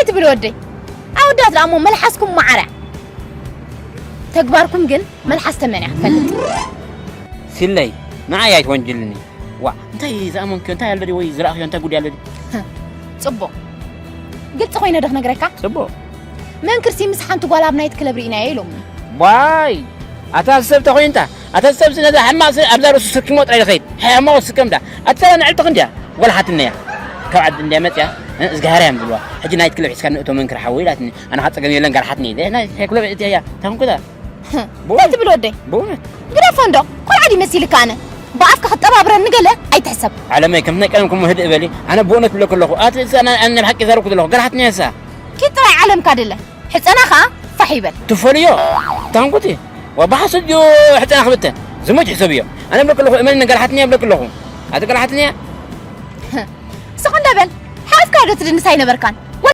ትብል ወደይ? ኣወዳት ደኣ እሞ መልሓስኩም ማዕረ፣ ተግባርኩም ግን መልሓስ ተመን እያ ትፈልጥ። ሲለይ ንዓይ ኣይትወንጅልኒ። ዋ እንታይ ዝኣመንክዮ እንታይ ኣሎ ድዩ ወይ ዝረኣኽዮ እንታይ ጉድ ኣሎ ድዩ? ጽቡቕ፣ ግልጺ ኮይነ ዶ ክነግረካ? ጽቡቕ። መንክርሲ ምስ ሓንቲ ጓል ኣብ ናይት ክለብ ርኢናዮ ኢሎምኒ። ዋይ ኣታ ሰብ ተኾይንታ ኣታ ሰብ ነዛ ሕማቕ ስ ኣብዛ ርእሱ ስኪሞ ጥራይ ዝኸይድ ሕማቕ ስከም ዳ ኣታ ንዕልቲ ክንድያ ወላ ሓትነያ ካብ ዓዲ እንድያ መፅያ እዝጋሃርያ እዮም ዝብልዋ። ሕጂ ናይት ክለብ ሒዝካ ንእቶ መንክር ሓወይ ኢላትኒ። ኣነ ካ ፀገም የለን ጋር ሓትኒ ናይ ክለብ እትያ ታንኩታ እንታይ ትብል ወደይ? ብእውነት ግደፎ እንዶ፣ ቆልዓ ድዩ መሲልካ? ኣነ ብኣፍካ ክትጠባብረኒ ገለ ኣይትሕሰብ። ዓለመይ ከምቲ ናይ ቀደምኩም ህድእ በሊ። ኣነ ብእውነት ብለኩ ኣለኹ ኣቲ እዛ ናይ ናይ ብሓቂ ዘረብኩ ዘለኹ ጋር ሓትነያ እሳ ኪድ ጥራይ ዓለምካ ድለ፣ ሕፀና ኸዓ ፋሕ ይበል። ትፈልዮ ታንኩቲ ወባሓሱ ድዩ ሕፀና ክብተን ዝሞት ሕሰብዮ። ኣነ ብለኩ ኣለኹ እመኒ ጋር ሓትነያ ብለኩ ኣለኹ ኣቲ ጋር ሓትነያ ስቕ እንደ በል፣ ሓፍካ ዶ ትድንስ ኣይነበርካን?